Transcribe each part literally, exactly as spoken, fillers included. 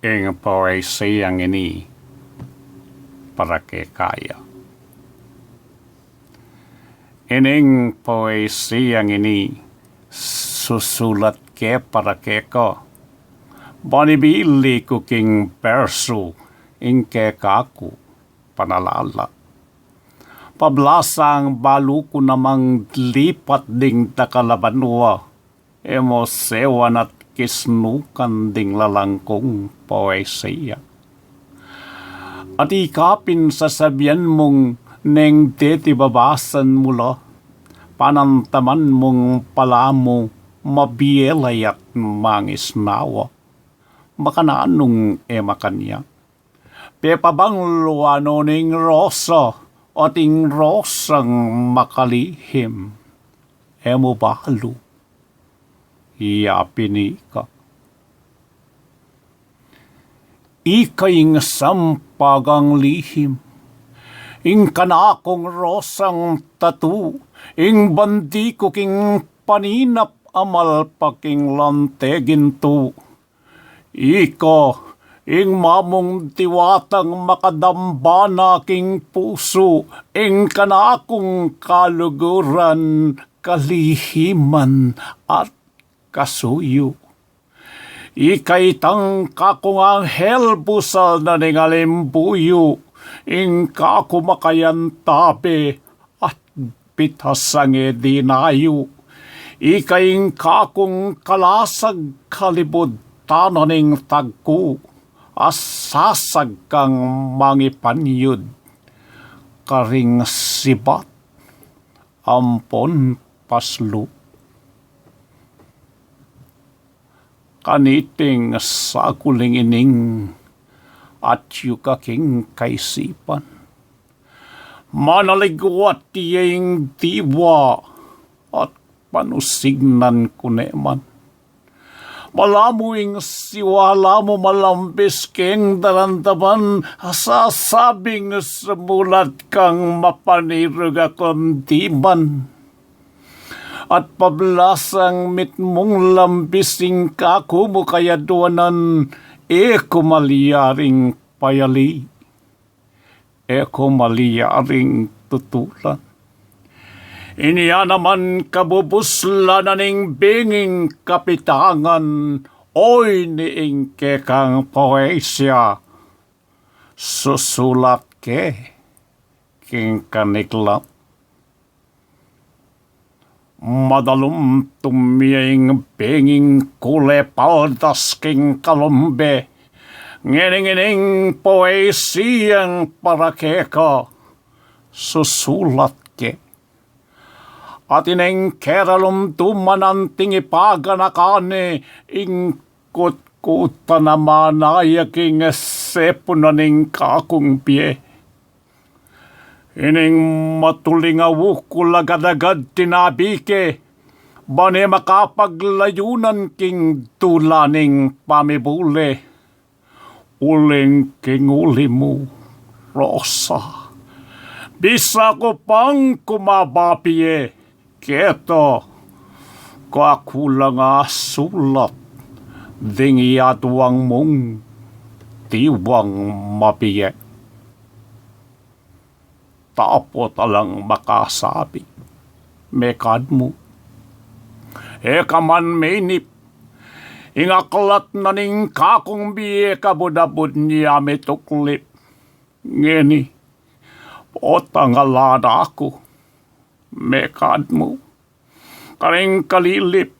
Ing poesiyang ini para keka ya. Ining poesiyang ini susulat ke para keka. Ban ibili ku king bersu ing keka ku panalala. Pablasang balu ku namang lipat ding dakal a banua, e mu sewan at kisnukan ding lalang kung poesiya. At ika pin sasabian mung neng deti babasan mu la, panantaman mung palamu mabie la at mangisnawa. Makananung e makanyan. Pepabangluan no ning rosa, at ing rosang makalihim. E mu balu, ya pin ika. Ika ing sampagang lihim, ing kanakung rosang tatu, ing bandi ku king paninap amal pa king lante gintu. Ika ing mamung diwatang makadamba na king pusu, ing kanakung kaluguran, kalihiman at kasuyu. Ika itang kakung anghel busal na ning alimbuyu, ing kaku makayantabe at pitas a nge dinayu. Ika ing kakung kalasag kalibud tana ning tagku, a sasag kang mangipanyud karing sibat ampon paslu. Kaniting saguling ining atyu ka king kaisipan. Manaligwat ya ing diwa at panusignan ku ne man. Malamu ing siwala mu malambis keng daramdaman, sasabing sumulat kang mapanirug a kundiman. At pablasang mitmung lambis ing kaku mu kayaduanan, e ku malyaring payali, e ku malyaring tutulan. Inya naman kabubuslan na ning binging kapitangan, oy ni ing kekang poesia, susulat ke king kaniklan. Madalum tumia ing binging kule paldas king kalumbe, ngening ining poesiyang para keka, susulat ke. At ining keralumduman anting ipaganaka ne ing kutkutan a manaya king sepunan ning kakung bie. Ining matuling a ukul a gad-agad tinabi ke, ban e makapaglayunan king dula ning pamibule. Uling king uli mu, Rosa, bisa ku pang kumaba pie, keta kakulang a sulat ding yaduang mung diwang mabie. Dapot alang makasabi, mekad mu, e ka man menip. Ing aklat na ning kakung bie kabud-abud nia mituklip. Ngeni, potang ala na ku, mekad mu, karing kalilip,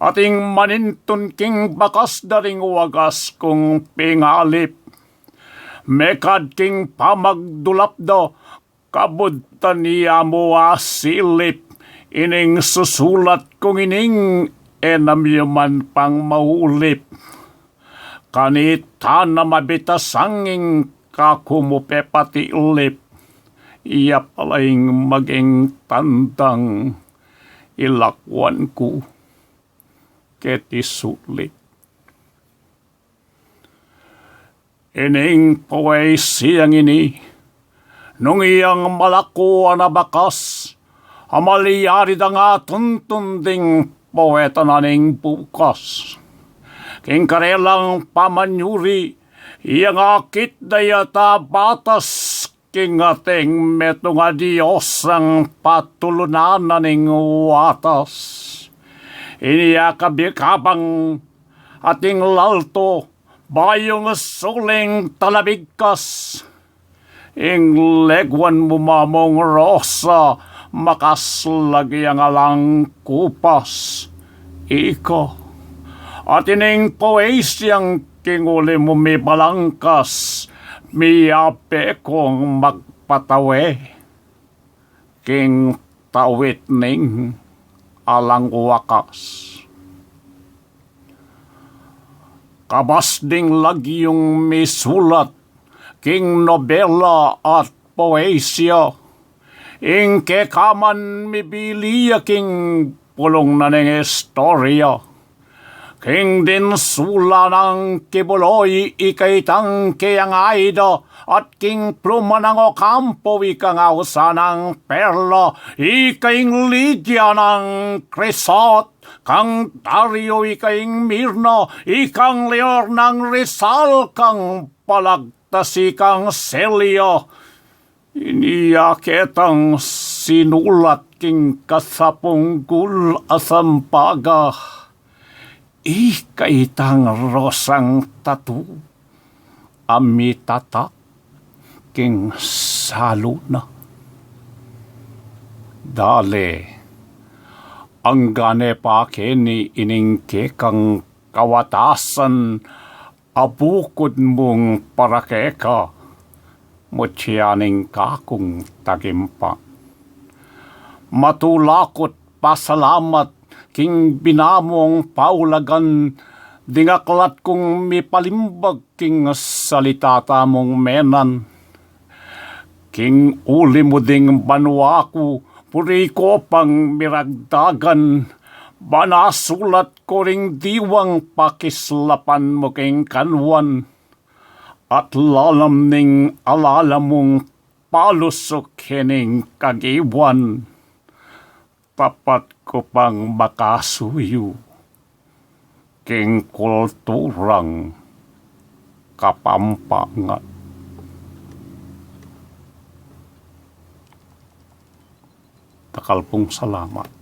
ating manintun king bakas da ring wagas kung pingalip. Mekad king pamagdulap da, kabud ta nia mu asilip, ining susulat kung ining e na mu man pang maulip. Kanita na mabitasang ing kaku mu pepatilip, ya pala ing maging tandang ilakwan ku keti sulit. Ining poesiyang ini, nung iyang malakuan a bakas, a malyari dang atuntun ding poeta na ning bukas. Ing karelang pamanyuri, iyang akit da yata batas, king ating metung a Dios ang patulunan na ning watas. Ini ya kabikabang ating lalto, bayung suling talabigkas. Ing leguan mu mamung rosa, makaslag yang alang kupas. Ika, at ining poesyang king uli mu mibalangkas, miyabe kung magpatawe king tawit ning alang wakas. Kabas ding lagyung misulat king nobela at poesya, ing kekaman mibili ya king pulung na ning istorya. King dinsula nang Quiboloy, ika itang keyang Aida, at king pluma nang Ocampo, ikang ausan nang Perla, ika ing Lydia nang Cresat, kang Dario, ika ing Mirna, ikang Leor nang Rizal, kang Balagtas, ikang Celia. Ini ya ketang sinulat king kasapunggul a sampaga, ika itang rosang tatu a mitatak king salu na. Dale, anggane pa keni ining kekang kawatasan a bukud mung para keka, mutya ning kakung tagimpan. Matula ku't pasalamat king bina mung paulagan, ding aklat kung mipalimbag king salita tamung menan. King uli mu ding banua ku, buri ku pang miragdagan, ban asulat ku ring diwang pakislapan mu king kanuan, at lalam ning alala mung palusuk kening kagiwan, tapat ku pang makasuyu king kulturang Kapampangan. Dakal pung salamat.